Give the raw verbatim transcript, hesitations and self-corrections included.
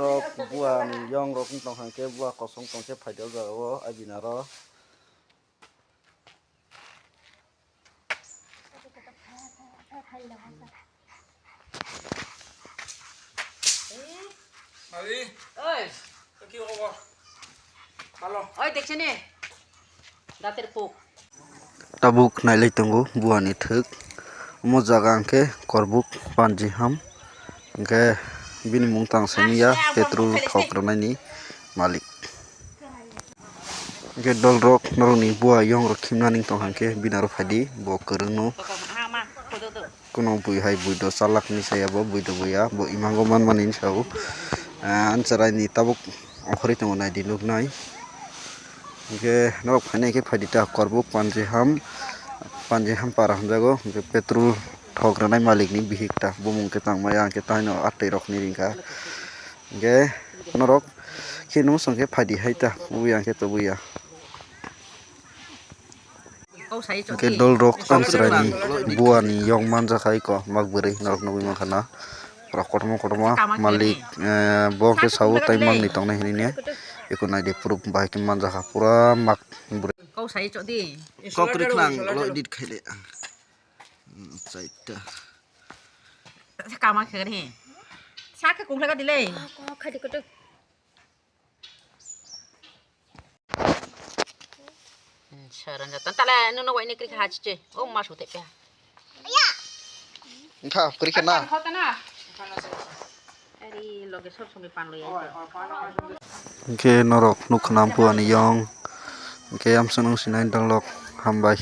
Norok bua ni yong rok wng tong kha, hwnkhe bua kosong tong khe phaidi o jaga o abina ro. Oi. Ki khobor? Bhalo. Oi, dekchini? Dater puk. Tabuk nailai tongo buani thwk. Omo jaga hwnkhe Korbuk Panjiham. Hwnkhe bini mung tang simi ya, petrol thok rwnaini malik. Hwnkhe dolrok norokni bua yongrok khimnani tong hwnkhe bini aro phaidi bo kwrwngno. Kuno bui hai bui do chalak ni saya bo bui do buya bo imango manmani sao. Ah, ancharaini tabuk ongkhorwi tongo naidi nuknai. Hwnkhe norok phainai khe phaidi ta Korbuk Panjiham, Panjiham para hwnjago. Hwnkhe petrol thok rwnai malik ni bihik ta bumung khe tangmaya hwnkhe taino atwi rok ni ringkha. Hwnkhe norok khe nung song khe phaidi hai ta buya hwnkhe to buya. Hwnkhe dolrok amchwraini buani yong manjakha eko mak bwrwi norok nugwi mankha na. Pura kotorma kotorma malik, eh, bo khe sao tai mangni tongnai hinwi ne. Eko naidi pura bahai khe manjakha pura mak bwrwi. Kok rikhnang lo edit khaile. Hmm, chaita. Kama khe gani. Sa khe kung khe gadi le. Kok khaidi kotor. Hmm, sarang jatan tala nuno waini kri kha chiche. O ma su te pya. Engkha kri kha na. Ari loge sob somoi pan lo ya. Hwnkhe norok nukha na buani yong. Hwnkhe amsung nung sinai dolrok hambai.